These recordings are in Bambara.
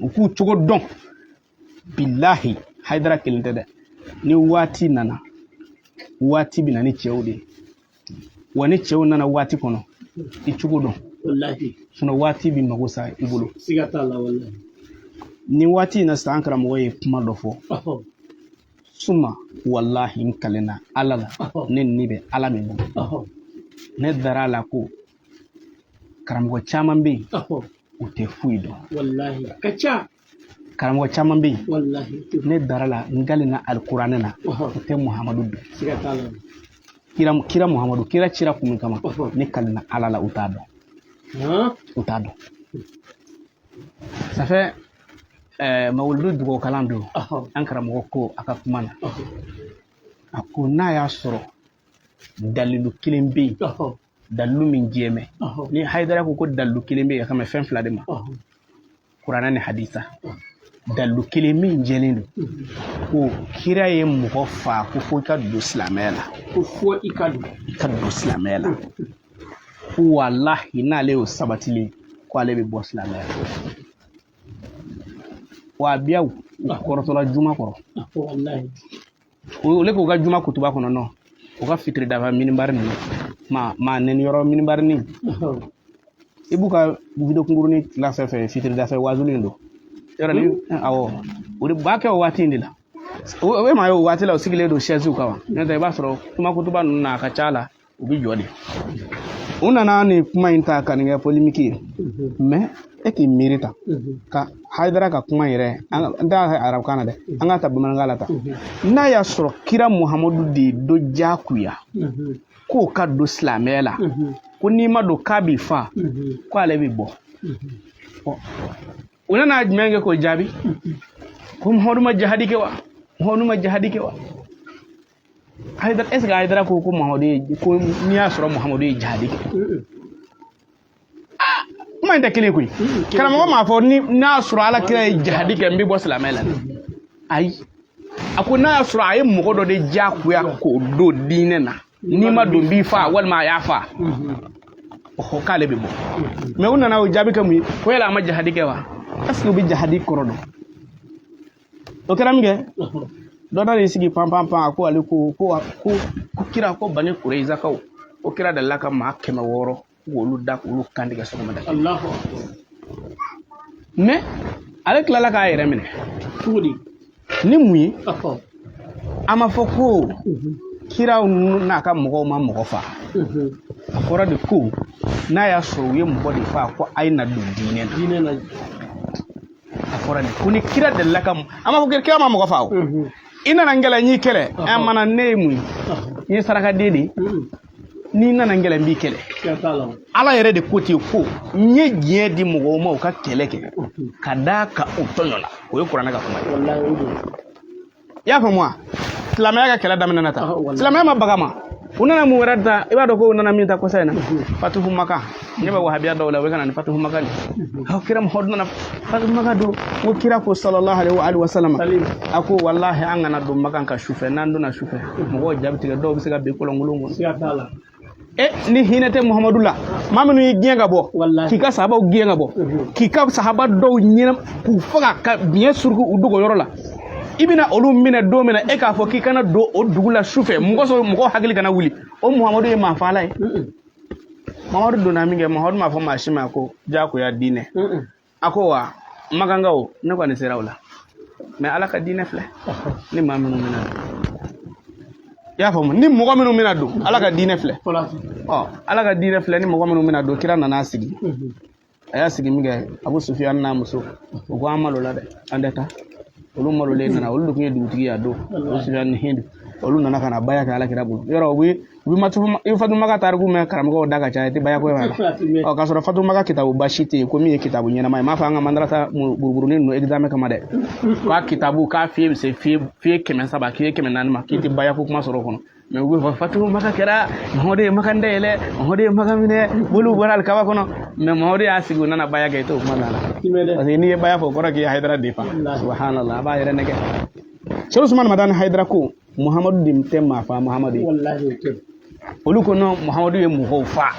U k'u cogo dɔn. Bilahi, Hayidara kelen tɛ dɛ. Ni waati nana, waati bɛ na ni cɛw de ye. Wa ni cɛw nana waati kɔnɔ, i cogo dɔn. Walahi. Sinon waati bɛ mago sa i bolo. Siga t'a la, walahi. Ni waati in na sisan, an karamɔgɔ ye kuma dɔ fɔ. Suma walahi, n kalenna Ala la, ne ni bɛ Ala min bolo, ne dara a la ko karamɔgɔ caman bɛ yen, u tɛ foyi dɔn. Walahi, a ka ca. Karamɔgɔ caman bɛ yen. Walahi. Ne dara la, n kalenna alikuranɛ na, u tɛ Muhamadu dɔn. Siga t'a la. Kira Muhamadu, kira cira kun min kama, ne kalenna Ala la, u t'a dɔn. U t'a dɔn. Ça fait mawuludu dugawu kalan don. An karamɔgɔ ko a ka kuma na, a ko n'a y'a sɔrɔ dalilu kelen bɛ yen, dalilu min jɛmɛ. Ni Hayidara ko ko dalilu kelen bɛ yen, a kan bɛ fɛn fila de ma, kuranɛ ni hadisa. Dalilu kelen min jɛlen don, ko kira ye mɔgɔ fa ko fo i ka don silamɛya la. Ko fo i ka don. I ka don silamɛya la. Ko walahi, n'ale y'o sabatilen, ko ale bɛ bɔ silamɛya la. Wa biyaw u kɔrɔtɔla juma kɔrɔ. Walahi. Olu k'u ka juma kutuba kɔnɔ, nɔ u ka fitiri dafa minibari ninnu ma maa nɛni yɔrɔ minibari ni i b'u ka vidéo kunkurunin tila fɛn fɛn fitiri dafɛ waajuli in don yɔrɔ ni. Awɔ, o de b'a kɛ o waati in de la. O e m'a ye, o waati la, u sigilen don chaise kan wa? N'o tɛ, i b'a sɔrɔ kuma kutuba ninnu na, a ka ca la, u bɛ jɔ de. U nana nin kuma in ta ka nin kɛ polémique ye. Mais e k'i miiri ta ka Hayidara ka kuma yɛrɛ, an t'a arabukan na dɛ, an k'a ta bamanankan la ta. N'a y'a sɔrɔ kira Muhamadu de ye dɔ diyagoya k'o ka don silamɛya la, ko n'i ma don k'a b'i fa, ko ale bɛ bɔ, u nana jumɛn kɛ k'o jaabi? Ko Muhamadu ma jahadi kɛ wa? Muhamadu ma jahadi kɛ wa? Hayidara, est ce que Hayidara ko ko Muhamadu ye, ko n'i y'a sɔrɔ Muhamadu ye jahadi kɛ? Aa, kuma in tɛ kelen koyi. Karamɔgɔ m'a fɔ ni n'a y'a sɔrɔ Ala kira ye jahadi kɛ, n bɛ bɔ silamɛya la. Ayi, a ko n'a y'a sɔrɔ a ye mɔgɔ dɔ de diyagoya k'o don diinɛ na, n'i ma don b'i fa, walima a y'a fa, ɔhɔ, k'ale bɛ bɔ. Mais u nana o jaabi kɛ mun ye? Ko yala a ma jahadi kɛ wa? Est ce que u bɛ jahadi kɔrɔ dɔn? O kɛra min kɛ, dɔ nana y'i sigi pan pan pan, a ko ale ko ko ko ko kira ko Bani Kureyizakaw, ko kira delila ka maa 600 k'olu da k'olu kantigɛ sɔgɔmada. Mais ale tilala k'a yɛrɛ minɛ. Cogo di? Ni mun ye? A ma fɔ ko kiraw n'a ka mɔgɔw ma mɔgɔ fa. A fɔra de ko n'a y'a sɔrɔ u ye mɔgɔ de fa, ko a ye na don diinɛ na. Diinɛ na. A fɔra de ko ni kira delila ka, a ma fɔ ko kira ma mɔgɔ fa. O i nana n kɛlɛ, n y'i kɛlɛ, ɛ mana ne ye mun ye? N ye sarakaden de ye. N'i nana n kɛlɛ, n b'i kɛlɛ. Ala yɛrɛ de ko ten ko n ye diɲɛ di mɔgɔw ma u ka kɛlɛ kɛ ka d'a kan u tɔɲɔ la. O ye kuranɛ ka kuma ye. I y'a faamu wa? Silamɛya ka kɛlɛ daminɛna tan. Silamɛya ma baga ma. U nana mun wɛrɛ ta? I b'a dɔn ko u nana min ta kɔsa in na, Fatuhu Maka. Ne bɛ wahabiya dɔw la, u bɛ ka na ni Fatuhu Maka de. Aw kira Muhamadu nana Fatuhu Maka don ko kira ko sallallahu alaihi wa sallam, a ko walahi, an kana don Makan ka sufɛ. N'an donna sufɛ, mɔgɔw ja bɛ tigɛ, dɔw bɛ se ka bin kɔlɔnkolon kɔnɔ. E ni hinɛ tɛ Muhamadu la, maa minnu y'i gɛn ka bɔ, k'i ka sahabaw gɛn ka bɔ, k'i ka sahaba dɔw ɲɛna k'u faga ka biɲɛ suruku u dogo yɔrɔ la, i bɛna olu minɛ don min na, e k'a fɔ k'i kana don o dugu la sufɛ, mɔgɔ sɔrɔ mɔgɔ hakili kana wuli. O Muhamadu ye maa fagala ye. Muhamadu donna min kɛ, Muhamadu m'a fɔ maa si ma ko diyagoya diinɛ. A ko wa makankaw, ne kɔni sera o la, mais Ala ka diinɛ filɛ, ni maa minnu bɛna don, i y'a faamu, ni mɔgɔ minnu bɛna don, Ala ka diinɛ filɛ. Ɔ, Ala ka diinɛ filɛ, ni mɔgɔ minnu bɛna don. Kira nana sigi, a y'a sigi min kɛ, Abu Sufiyan n'a muso, u ko an malola dɛ, an tɛ taa. Olu malolen nana, olu de tun ye dugutigi ye a don, Abu Sufiyan ni Hindu. Olu nana ka na baya kɛ Ala kira bolo. Yɔrɔ u bɛ u bɛ i Fatu Maka tariku mɛn karamɔgɔw da ka ca, i tɛ baya ko la. Ɔ, k'a sɔrɔ Fatu Maka kitabu baasi tɛ yen ko min ye kitabu ɲɛnama ye. N m'a fɔ an ka madarasa buruburunin ninnu examen kama dɛ, k'a kitabu k'a fiye bɛ se fiye 300, fiye 400 ma, k'i tɛ baya ko kuma sɔrɔ o kɔnɔ. Mais u bɛ fɔ Fatu Maka kɛra, Mamadu ye Maka dayɛlɛ, Mamadu ye Maka minɛ, boliw bɔra alikaba kɔnɔ. Mais Mamadu y'a sigi, u nana baya kɛ, i t'o kuma mɛn a la, parce que n'i ye baya fɔ, o kɔrɔ k'i ye Hayidara de fa. Subhanallah, a b'a yɛrɛ nɛgɛ. Sɛki Usumani Madani Hayidara ko Muhamadu de tɛ maa fa, Muhamadu ye. Olu ko non, Muhamadu ye mɔgɔw fa.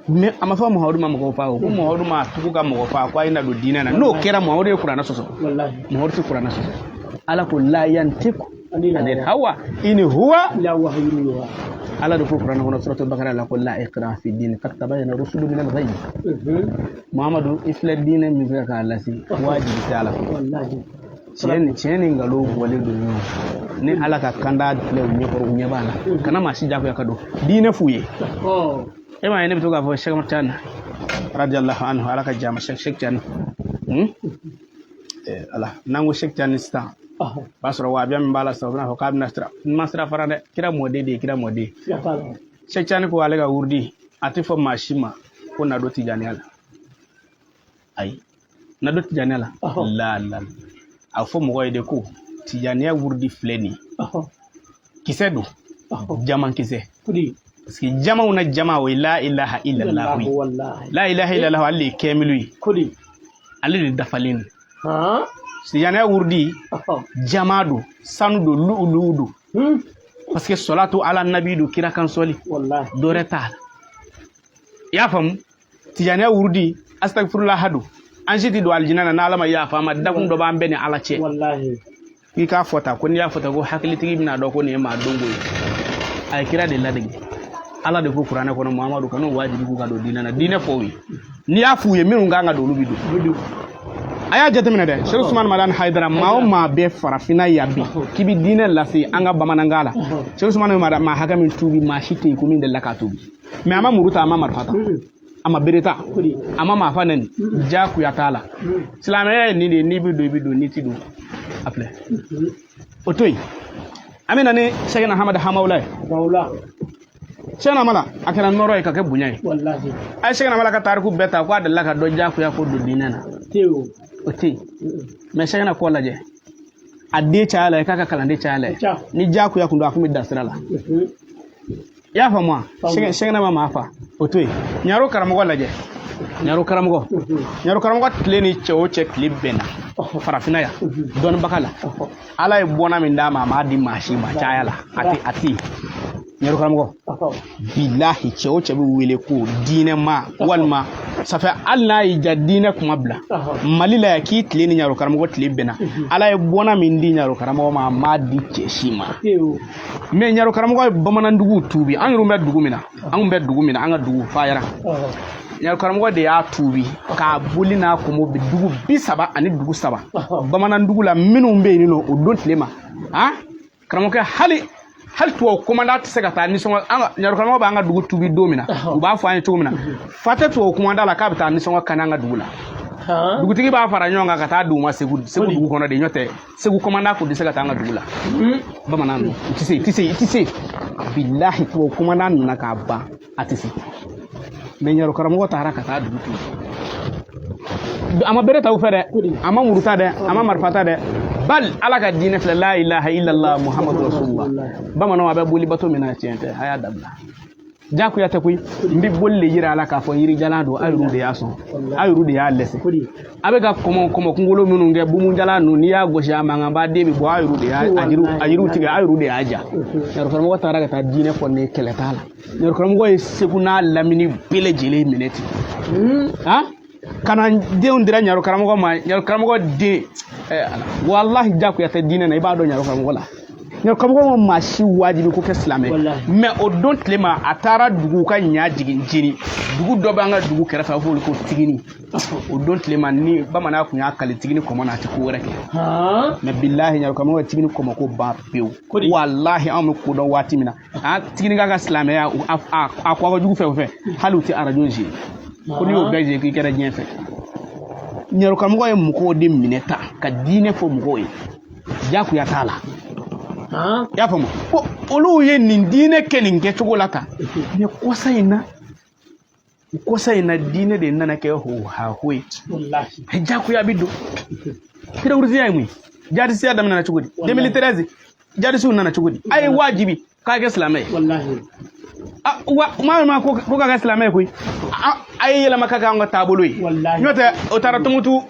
Mais a ma fɔ Muhamadu ma mɔgɔw fa o ko Muhamadu ma tugu ka mɔgɔ fa ko a ye na don diinɛ na n'o kɛra Muhamadu ye kuranɛ sɔsɔ. Muhamadu tɛ kuranɛ sɔsɔ. Ala ko la yantiku anil hawa in huwa illa wahyun yuha. Ala de ko kuranɛ kɔnɔ suratul bakara la ko la ikraha fi dini qad tabayyana rushdu min al-ghayy. Muhamadu i filɛ diinɛ min fɛ k'a lase wajibi tɛ a la. Tiɲɛ ni nkalon bɔlen don ɲɔgɔn ni Ala ka kanda filɛ u ɲɛkɔrɔ u ɲɛ b'a la kana maa si jagoya ka don diinɛ f'u ye. E m'a ye ne bɛ to k'a fɔ Cheikh Tijani radiyallahu anhu Ala ka jama Cheikh Tijani Ala n'an ko Cheikh Tijani sisan o b'a sɔrɔ wahabiya min b'a la sisan o bɛna fɔ k'a bɛna sira n ma sira fara dɛ kira mɔden de ye kira mɔden. Cheikh Tijani ko ale ka wurudi a tɛ fɔ maa si ma ko na don tijaniya la ayi na don tijaniya la la la a fɔ mɔgɔ ye de ko tijaniya wurudi filɛ nin ye kisɛ don jaman kisɛ parce que jamaw na jama o ye la ilaha illallah ye la ilaha illallah ale de ye kɛmilu ye ale de dafalen don tijaniya wurudi jama don sanu don lu'ulu don parce que sɔlatu ala nabi don kira kan sɔli dɔ wɛrɛ t'a la i y'a faamu tijaniya wurudi astagfirullah don an si tɛ don alijinɛ na n'ala ma yafa an ma dakun dɔ b'an bɛɛ ni ala cɛ k'i k'a fɔ tan ko n'i y'a fɔ tan ko hakilitigi bɛna dɔn ko nin ye maa dongo ye a ye kira de ladege ala de ko kuranɛ kɔnɔ Muhamadu kan'u wajibi k'u ka don diinɛ na diinɛ fɔ u ye n'i y'a f'u ye minnu kan ka don olu bɛ don a y'a jateminɛ dɛ Cheikh Usumani Madani Hayidara maa o maa bɛ farafinna yan bi k'i bɛ diinɛ lase an ka bamanankan la Cheikh Usumani Madani maa hakɛ min tuubi maa si tɛ yen ko min delila k'a tuubi mais a ma muru ta a ma marifa ta a ma bere ta a ma maafa nɛni jagoya t'a la silamɛya ye nin de ye n'i bɛ don i bɛ don n'i ti don a filɛ o to yen an bɛ na ni Sɛkina Hamada Hamawula ye Sɛkina Hamala a kɛra nɔrɔ ye ka kɛ bonya ye a ye Sɛkina Hamala ka tariku bɛɛ ta ko a delila ka dɔ jagoya ko don diinɛ na o tɛ yen mais Sɛkina kɔ lajɛ a den caya la ye k'a ka kalanden caya la ye ni jagoya kun don a kun bɛ dan sira la i y'a faamu wa Sɛkina ma maa fa o to yen ɲaro karamɔgɔ lajɛ ɲaro karamɔgɔ ɲaro karamɔgɔ tile ni cɛ o cɛ tile bɛnna farafinna yan dɔnnibaga la ala ye bɔnna min d'a ma a m'a di maa si ma caya la a tɛ yen ɲaro karamɔgɔ bilahi cɛ o cɛ bɛ wele ko diinɛ ma walima safɛ hali n'a y'i ja diinɛ kuma bila mali la yan k'i tile ni ɲaro karamɔgɔ tile bɛnna ala ye bɔnna min di ɲaro karamɔgɔ ma a m'a di cɛ si ma mais ɲaro karamɔgɔ ye bamananduguw tuubi an yɛrɛ bɛ dugu min na an bɛ dugu min na an ka dugu fayara ɲaro karamɔgɔ de y'a tuubi k'a boli n'a kɔmɔ bi dugu 30 ani dugu 3 bamanandugu la minnu bɛ yen nɔ o don tile ma han karamɔgɔkɛ hali tubabu kɔmanda tɛ se ka taa nisɔngɔ an ka ɲaro karamɔgɔ b'an ka dugu tuubi don min na u b'a fɔ an ye cogo min na fa tɛ tubabu kɔmanda la k'a bɛ taa nisɔngɔ kan an ka dugu la dugutigi b'a fara ɲɔgɔn kan ka taa d'u ma segu dugu kɔnɔ de n'o tɛ segu kɔmanda kun tɛ se ka taa an ka dugu la bamanan ninnu u tɛ se i tɛ se i tɛ se bilahi tubabu kɔmanda nana k'a ban a tɛ se mais ɲaro karamɔgɔ taara ka taa dugu tuubi a ma bere ta u fɛ dɛ a ma muru ta dɛ a ma marifa ta dɛ bal ala ka diinɛ filɛ la ilaha illallah muhammadu rasulullah bamananw a bɛ boli bato min na tiɲɛ tɛ a y'a dabila jagoya tɛ koyi n bɛ boli de yira a la k'a fɔ yirijalan don a yɛrɛw de y'a sɔn a yɛrɛw de y'a lɛsɛ a bɛ ka kɔmɔ kunkolo minnu kɛ bumujalan ninnu n'i y'a gosi a mankanba den bɛ bɔ a yɛrɛw de y'a a yiriw tigɛ a yɛrɛw de y'a ja ɲaro karamɔgɔ taara ka taa diinɛ fɔ ne kɛlɛ t'a la ɲaro karamɔgɔ ye segu n'a lamini bɛɛ lajɛlen minɛ ten han ka na denw dira ɲaro karamɔgɔ ma ɲaro karamɔgɔ den walahi jagoya tɛ diinɛ na i b'a dɔn ɲaro karamɔgɔ la ɲaro karamɔgɔ ma maa si wajibi ko kɛ silamɛ mais o don tile ma a taara dugu ka ɲa jigin jeni dugu dɔ b'an ka dugu kɛrɛfɛ a bɛ fɔ olu ko tigini o don tile ma ni bamanan kun y'a kali tigini kɔmɔ na a tɛ ko wɛrɛ kɛ mais bilahi ɲaro karamɔgɔ ye tigini kɔmɔ ko ban pewu walahi anw bɛ ko dɔn waati min na a tigini ka silamɛya a ko a ka jugu fɛn o fɛn hali u tɛ arajo zi ko n'i y'o bɛɛ zi k'i kɛra diɲɛ fɛ ɲaro karamɔgɔ ye mɔgɔw de minɛ ta ka diinɛ fɔ mɔgɔw ye jagoya t'a la i y'a faamu ko olu ye nin diinɛ kɛ nin kɛcogo la tan mais kɔsa in na diinɛ de nana kɛ hohaho ye jagoya bɛ don terorisiya ye mun ye jadisiya daminɛna cogo di 2013 jadisiw nana cogo di a ye wajibi k'a kɛ silamɛ ye wa maa min ko k'a kɛ silamɛ ye koyi a ye yɛlɛma ka kɛ an ka taabolo ye n'o tɛ o taara tumutu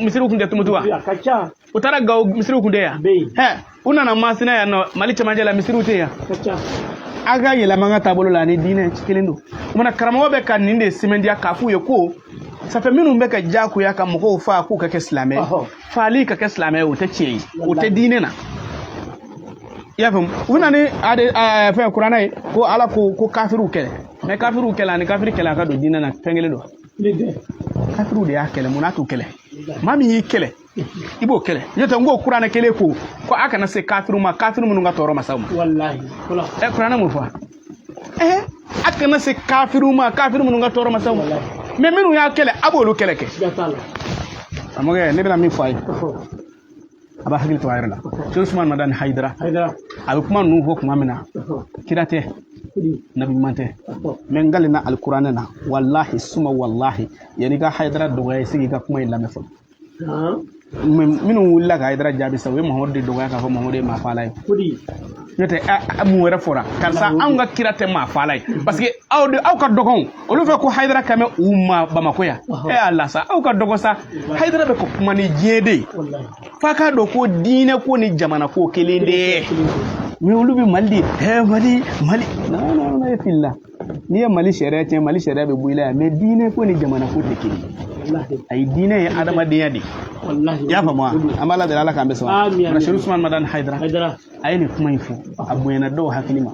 misiriw kun tɛ tumutu wa u taara gawo misiriw kun tɛ yan u nana masina yan nɔ mali cɛmancɛ la misiriw tɛ yan A ka yɛlɛma an ka taabolo la, ani diinɛ kelen don. O mana karamɔgɔ bɛ ka nin de sɛmɛntiya k'a f'u ye ko ça fait minnu bɛ ka diyagoya ka mɔgɔw fa k'u ka kɛ silamɛ ye, faali ka kɛ silamɛ ye, o tɛ tiɲɛ ye, o tɛ diinɛ na. I y'a faamu? U bɛ na ni ade fɛn kuranɛ ye ko Ala ko ko kafiriw kɛlɛ. Mais kafiriw kɛlɛ ani kafiri kɛlɛ a ka don diinɛ na, fɛn kelen don. Kafiriw de y'a kɛlɛ, mun n'a t'u kɛlɛ? Maa min y'i kɛlɛ, i b'o kɛlɛ. N'o tɛ n ko kuranɛ kelen ko ko a kana se kafiriw ma, kafiri minnu ka tɔɔrɔ ma s'aw ma. Wallahi. Ɛ, kuranɛ mun fɔ? A kana se kafiriw ma, kafiri minnu ka tɔɔrɔ ma s'aw ma. Mais minnu y'a kɛlɛ, a b'olu kɛlɛ kɛ. Karamɔgɔkɛ, ne bɛna min fɔ a ye, a b'a hakili to a yɛrɛ la. Cheikh Usman Madani Hayidara a bɛ kuma ninnu fɔ tuma min na, kira tɛ, nabi ɲuman tɛ, mais n kalenna alikuranɛ na, walahi suma walahi, yanni i ka Hayidara dɔgɔya, i sigi i ka kuma in lamɛn fɔlɔ. Minnu wulila ka Hayidara jaabi sa, u ye Mahamadu de dɔgɔya k'a fɔ Mahamadu ye maa faala ye. N'o tɛ, mun wɛrɛ fɔra? Karisa, anw ka kira tɛ maa faala ye, parce que aw de, aw ka dɔgɔn olu fɛ ko Hayidara kan bɛ u ma Bamakɔ yan. E ala sa, aw ka dɔgɔ sa, Hayidara bɛ ka kuma ni diɲɛ de ye, f'a k'a dɔn ko diinɛ ko ni jamana ko kelen de ye. Mais olu bɛ Mali de, Mali, Mali, non non non, e filila. N'i ye Mali sariya tiɲɛ, Mali sariya bɛ bɔ i la yan. Mais diinɛ ko ni jamana ko tɛ kelen ye. Ayi, diinɛ ye adamadenya de ye. I y'a faamu wa? An b'Ala deli, Ala k'an bɛɛ sɔn. Cheikh Usman Madani Hayidara a ye nin kuma in fɔ, a bonyana dɔw hakili ma.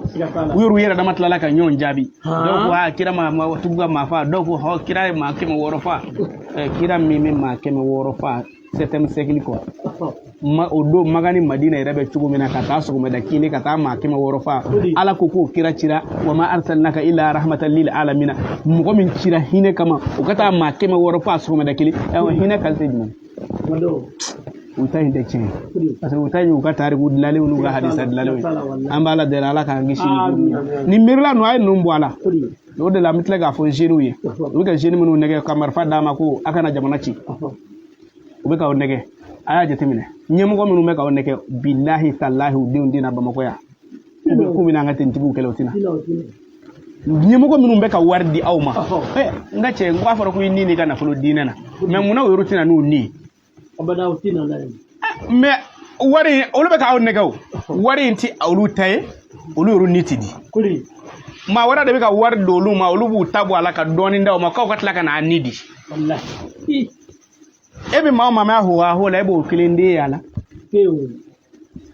U yɛrɛ, u yɛrɛ dama tilala ka ɲɔgɔn jaabi. Dɔw ko aa, kira ma tugu ka maa fa. Dɔw ko hɔ, kira ye maa 600 fa. Kira min bɛ maa 600 fa septième siècle kɔ ma, o don Makan ni Madina yɛrɛ bɛ cogo min na, ka taa sɔgɔmada kelen ka taa maa 600 fa. Ala ko k'o kira cira, wa ma arsalnaka illa rahmatan lil alamina. Mɔgɔ min cira hinɛ kama, o ka taa maa 600 fa sɔgɔmada kelen, hinɛ qualité jumɛn? U ta in tɛ tiɲɛ ye, parce que u ta in y'u ka tariku dilanlenw n'u ka hadisa dilanlenw ye. An b'Ala deli, Ala k'an kisi nin miirila ninnu. A ye ninnu bɔ a la. O de la an bɛ tila k'a fɔ jeunes ye, u bɛ ka jeunes minnu nɛgɛ ka marifa d'a ma ko a kana jamana ci, u bɛ k'aw nɛgɛ. A y'a jateminɛ, ɲɛmɔgɔ minnu bɛ k'aw nɛgɛ, bilahi talahi, u denw tɛna Bamakɔ yan k'u bɛna an ka tenitigiw kɛlɛ, u tɛna. Ɲɛmɔgɔ minnu bɛ ka wari di aw ma, n ka cɛ, n k'a fɔra ko i ni n'i ka nafolo diinɛ na, mais munna u yɛrɛ tɛna n'u ni ye? Mais wari in, olu bɛ k'aw nɛgɛ, o wari in ti olu ta ye, olu yɛrɛ ni ti di. Maa wɛrɛ de bɛ ka wari don olu ma, olu b'u ta bɔ a la ka dɔɔnin d'aw ma k'aw ka tila ka n'a ni di. E bɛ maa o maa mɛn a ho la, e b'o kelen den ye a la.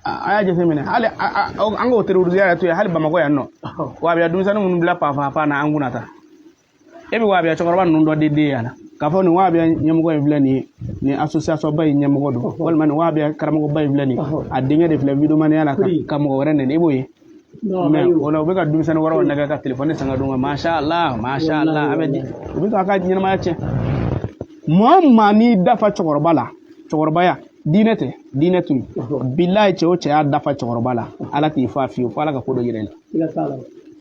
A y'a jateminɛ, hali an k'o terrorisme yɛrɛ to yen, hali Bamakɔ yan nɔ, wahabiya denmisɛnnin minnu bila pa na an kunna ta, e bɛ wahabiya cɛkɔrɔba ninnu dɔ den ye a la k'a fɔ nin wahabiya ɲɛmɔgɔ in filɛ nin ye, nin association ba in ɲɛmɔgɔ don, walima nin wahabiya karamɔgɔba in filɛ nin ye, a denkɛ de filɛ videomaniya la ka mɔgɔ wɛrɛ nɛni, i b'o ye. Mais o la, u bɛ ka denmisɛnnin wɛrɛw nɛgɛ ka telefɔni san ka d'u ma, masha Allah, masha Allah, a bɛ di, u bɛ k'a ka ɲɛnamaya tiɲɛ. Maa o maa n'i dafa cɛkɔrɔba la, cɛkɔrɔbaya diinɛ tɛ, diinɛ to yen, bilayi, cɛ o cɛ y'a dafa cɛkɔrɔba la, Ala t'i fa fiyewu, fo Ala ka ko dɔ yira i la.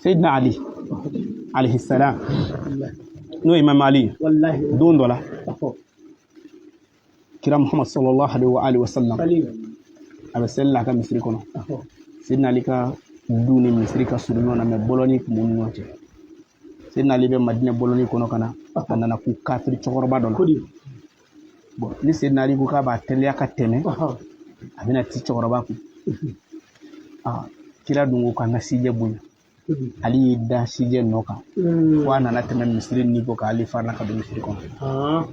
Seyidina Ali alayhi salam, n'o ye Imam Ali ye, don dɔ la, kira Muhammad sallallahu alaihi wa alihi wa sallam a bɛ seli la a ka misiri kɔnɔ. Seyidina Ali ka du ni misiri ka surun ɲɔgɔn na, mais bɔlɔni tun b'u ni ɲɔgɔn cɛ. Seyidina Ali bɛ Madinɛ bɔlɔni kɔnɔ ka na, a nana ku kafiri cɛkɔrɔba dɔ la. Bon, ni Seyidina Ali ko k'a b'a teliya ka tɛmɛ, a bɛna ti cɛkɔrɔba kun. Kira dun ko k'an ka sijɛ bonya. Ali y'i da sijɛ nɔ kan fo a nana tɛmɛ misiri niveau kan. Ali farila ka don misiri kɔnɔ.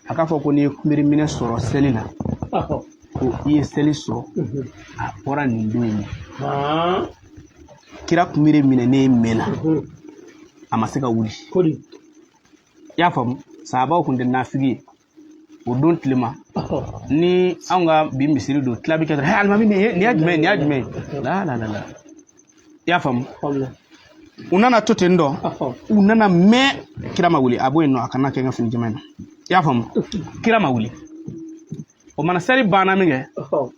A k'a fɔ ko n'i ye kunbiri minɛ sɔrɔ seli la, ko i ye seli sɔrɔ, a bɔra nin don in na. Kira kunbiri minɛnen mɛnna, a ma se ka wuli. I y'a faamu? Sahabaw kun tɛ nafigi ye o don tilema ni anw ka bi misiri don, tila bɛ kɛ dɔrɔn, alimami, nin y'a jumɛn ye, nin y'a jumɛn ye, la la la la. I y'a faamu? U nana to ten dɔ, u nana mɛn, kira ma wuli. A bɔ yen nɔ, a kana kɛ n ka fini jɛman in na. I y'a faamu? Kira ma wuli. O mana seli banna min kɛ,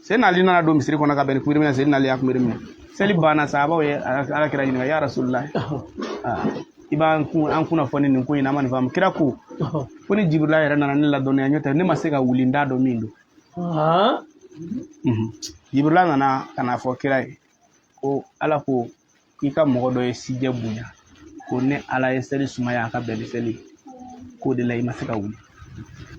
Seyidina Ali nana don misiri kɔnɔ ka bɛn ni kunbiri minɛ. Seyidina Ali y'a kunbiri minɛ, seli banna, sahabaw ye Ala kira ɲininka: ya Rasulullah, i b'an kun an kunnafoni nin ko in na, an ma nin faamu. Kira ko ko ni Jibirila yɛrɛ nana ne ladɔnniya, n'o tɛ ne ma se ka wuli, n t'a dɔn min don. Jibirila nana ka n'a fɔ kira ye ko Ala ko k'i ka mɔgɔ dɔ ye sijɛ bonya, ko ne Ala ye seli sumaya a ka bɛn ni seli, k'o de la i ma se ka wuli.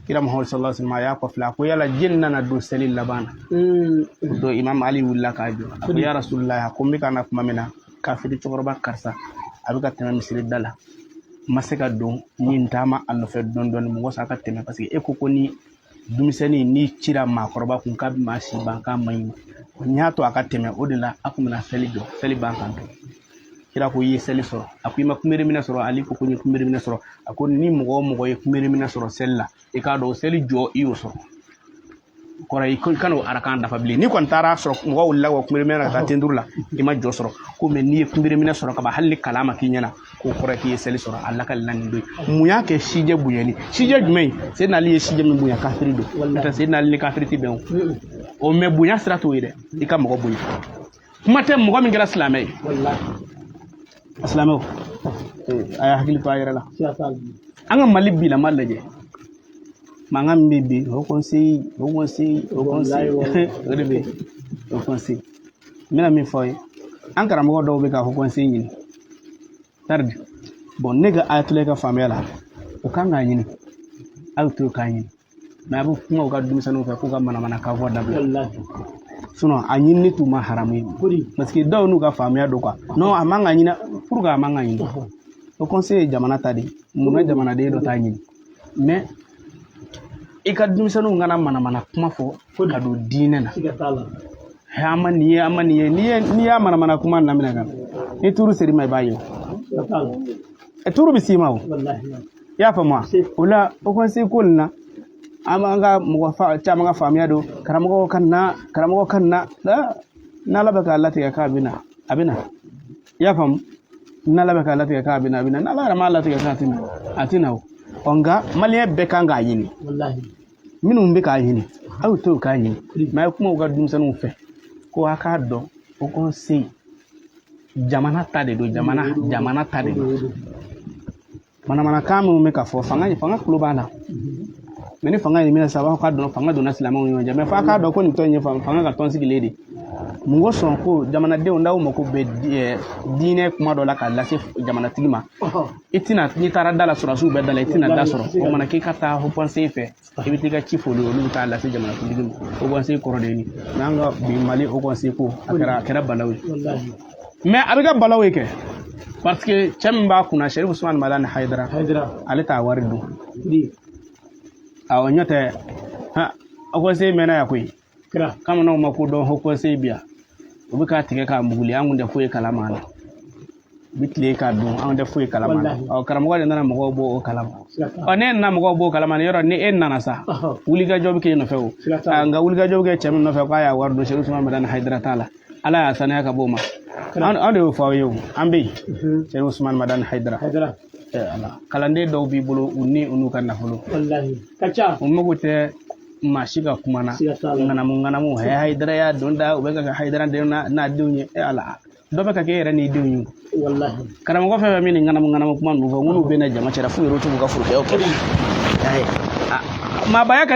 Kira Muhammad sallallahu alaihi wasallam a y'a kɔfilɛ, a ko yala jeli nana don seli laban na? O don Imam Ali wulila k'a jɔ, a ko ya Rasulullah, a ko n bɛ ka na tuma min na Kafiri cɛkɔrɔba karisa a bɛ ka tɛmɛ misiri da la n ma se ka don n ye n taama a nɔfɛ dɔɔni dɔɔni mɔgɔ sa ka tɛmɛ parce que e ko ko ni denmisɛnnin n'i cira maakɔrɔba kun k'a bɛ maa si ban k'a man ɲi n y'a to a ka tɛmɛ o de la a kun bɛna seli jɔ seli ban kan to kira ko i ye seli sɔrɔ a ko i ma kunbere minɛ sɔrɔ ali ko ko n ye kunbere minɛ sɔrɔ a ko ni mɔgɔ o mɔgɔ ye kunbere minɛ sɔrɔ seli la i k'a dɔn seli jɔ i y'o sɔrɔ kɔrɔ i kan'o arakan dafa bilen n'i kɔni taara sɔrɔ mɔgɔw wulila ka kunbere minɛ ka taa tenduru la i ma jɔ sɔrɔ ko mɛ n'i ye kunbere minɛ sɔrɔ kaban hali ni kalan ma k'i ɲɛna k'o kɔrɔ k'i ye seli sɔrɔ a lakalila nin don ye mun y'a kɛ sijɛ bonyali sijɛ jumɛn ye Seydina Ali ye sijɛ min bonya kafiri don n'o tɛ Seydina Ali ni kafiri tɛ bɛn o mɛ bonya sira t'o ye dɛ i ka mɔgɔ bonya kuma tɛ mɔgɔ min kɛra silamɛ ye silamɛw a y'a hakili to a yɛrɛ la an ka Mali bilama lajɛ mankan min bɛ bi haut conseil haut conseil haut conseil o de bɛ yen haut conseil n bɛna min fɔ aw ye an karamɔgɔ dɔw bɛ ka haut conseil ɲini taridi bon ne ka ayatollah ka faamuya la o kan k'a ɲini aw to k'a ɲini mɛ a bɛ kuma u ka denmisɛnninw fɛ k'u ka manamanakan fɔ dabila sinon a ɲinini t'u ma haramu ye parce que dɔw n'u ka faamuya don quoi non a man ka ɲini pour que a man ka ɲini haut conseil ye jamana ta de ye munna jamanaden dɔ t'a ɲini mɛ i ka denmisɛnninw kana manamana kuma fɔ ka don diinɛ na an ma nin ye an ma nin ye n'i y'a manamana kuma daminɛ ka ni turu ser'i ma i b'a ye o turu bɛ s'i ma o i y'a faamu wa o la haut conseil ko nin na an b'an ka mɔgɔ caman ka faamuya don karamɔgɔw ka na karamɔgɔ ka na n'ala bɛ k'a latigɛ k'a bɛ na a bɛ na i y'a faamu n'ala bɛ k'a latigɛ k'a bɛ na a bɛ na n'ala yɛrɛ m'a latigɛ k'a tɛ na a tɛ na o ɔ nka maliyɛn bɛɛ kan k'a ɲini minnu bɛ k'a ɲini aw t'o k'a ɲini mɛ a ye kuma u ka denmisɛnninw fɛ ko a k'a dɔn haut conseil jamana ta de don jamana ta de don manamanakan minnu bɛ ka fɔ fanga tulo b'a la mɛ ni fanga ye minɛ sa a b'a fɔ k'a dɔn fanga donna silamɛw ni ɲɔgɔn cɛ mɛ f'a k'a dɔn ko nin tɔn in ye fanga ka tɔn sigilen de mun kosɔn ko jamanadenw n'aw mako bɛ diinɛ kuma dɔ la k'a lase jamanatigi ma i tɛna n'i taara da la sɔrɔdasiw bɛ da la i tɛna da sɔrɔ o mana k'i ka taa haut conseil fɛ i bɛ t'i ka ci fɔ olu ye olu bɛ taa lase jamanakuntigi ma haut conseil kɔrɔ de ye nin mɛ an ka bi Mali haut conseil ko a kɛra balawu ye mɛ a bɛ kɛ balawu ye kɛ parce que cɛ min b'a kunna Chérif Ousmane Madani Haidara ale t'a wari dun awɔ n'o tɛ haut conseil mɛnna yan koyi kamananw ma ko dɔn haut conseil bi yan u bɛ k'a tigɛ k'a muguli an kun tɛ foyi kalama a la u bɛ tile k'a dun anw tɛ foyi kalama a la ɔ karamɔgɔ de nana mɔgɔw bɔ o kalama ɔ ne nana mɔgɔw bɔ o kalama ni yɔrɔ ni e nana sa wulikajɔ bɛ k'e nɔfɛ o nka wulikajɔ bɛ kɛ cɛ min nɔfɛ k'a y'a wari dun Chérif Ousmane Madani Haidara t'a la ala y'a saniya ka bɔ o ma an de y'o fɔ aw ye o an bɛ yen Chérif Ousmane Madani Haidara ala kalanden dɔw b'i bolo u ni u n'u ka nafolo u mago tɛ maa si ka kuma na ŋanamu ŋanamu Haidara y'a don da u bɛ ka Haidara denw n'a denw ye ala dɔ bɛ ka kɛ e yɛrɛ n'i denw ye karamɔgɔ fɛn fɛn min ni ŋanamu ŋanamu kuma ninnu fɔ minnu bɛ na jama cɛla f'u yɛrɛ t'u ka forokɛyaw kɛ maabaya ka